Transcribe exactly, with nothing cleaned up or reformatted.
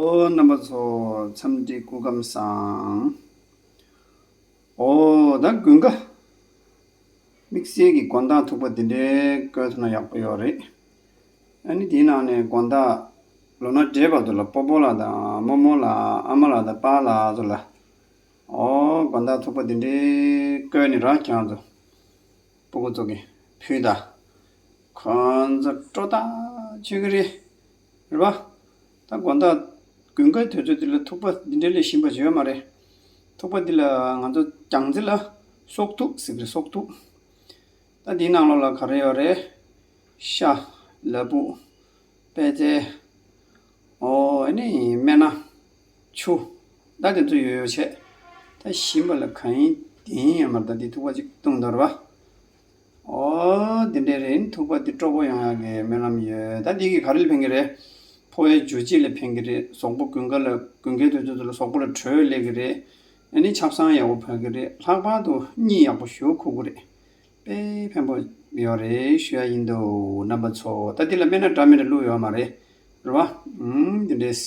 ཨོ་རྣམ་པ་ཚོ་འཚམས་འདྲི་སྐུ་ཁམས་བཟང་། ཨོ་ད་དགུན་ཁ་དམིགས་བསལ་གྱི་དགོང་དག་ཐུག་པ་འདི་འདྲའི་བསྐོལ་ཐུབ་ན་ཡག་པོ་ཡོད་རེད། ཨ་ནི་དེའི་ནང་ནས་དགོང་དག་ལོ་ན་བགྲེས་པ་ཚོ་ལ་སྤོ་བོ་ལགས་དང་རྨོ་མོ་ལགས་ཨ་མ་ལགས་དང་པཱ་ལགས་ཚོ་ལ། ཨོ་དགོང་དག་ཐུག་པ་འདི་འདྲའི་བསྐོལ་ནས་ར་ཁྱེད་རང་ཚོ་སྤུ་གུ་ཚོ་གི་ཕུལ་ད། ཁོང་ཚོ་སྤྲོ་ཐག་ཆོད་ཀྱི་རེད། རེད་པ། ད་དགོང་དག་དགུན་ཁའི་དུས་ཚོད་འདི་ལ་ཐུག་པ་འདི་འདྲའི་ལས་ཞིམ་པ་ཅིག་ཡོད་མ་རེད། ཐུག་པ་འདི་ལ་ང་ཚོ་རྒྱང་རྩེ་ལ་སོག་ཐུག་ཟེར་གི་རེད། སོག་ཐུག་ད་འདིའི་ནང་ལོགས་ལ་ག་རེ་ཡོད་རེད། ཤ། ལ་ཕུག་པད་ཚལ། ཨོ་ཨ་ནི་སྨན་སྣ། ཆུ། ད་དེ་ཚོ་ཡོད་ཡོད་བྱས། ད་ཞིམ་པ་ལ་གང་ཡིན་དེ་ཡིན་ཡོད་མ་རེད། ད་འདི་ཐུག་པ་ཅིག་བཏུང་དོར་བ། ཨོ་དེ་འདྲས་རེད། ཐུག་པ་འདི་སྤྲོ་པོ་ཡོང་ཡག་གི་སྨོན་ལམ་ཡོད། ད་འདི་གི་ག་རེ་ལ་ཕན་གི་རེད། ཕོ་བའི་འཇུ་བྱེད་ལ་ཕན་གི་རེད། གཟུགས་པོ་དགུན་ཁ་ལ་དགུན་ཁའི་དུས་ཚོད་ལ་གཟུགས་པོ་ལ་དྲོད་སླེབས་གི་རེད། ཨ་ནི་ཆབ་གསང་ཡག་པོ་ཕོག་གི་རེད། ལྷག་པར་དུ་གཉིད་ཡག་པོ་ཞེ་པོ་ཁུག་གི་རེད། དཔེ་ཕན་པོ་ཡོད་རེད་ཞུ་ཡ་ཡིན་འདུག་རྣམ་པ་ཚོ། ད་འདི་ལ་སྨན་སྣ་འདྲ་མི་འདྲ་བླུགས་ཡོད་མ་རེད། རེད་བ། ཨུམ་འདི་འདྲས།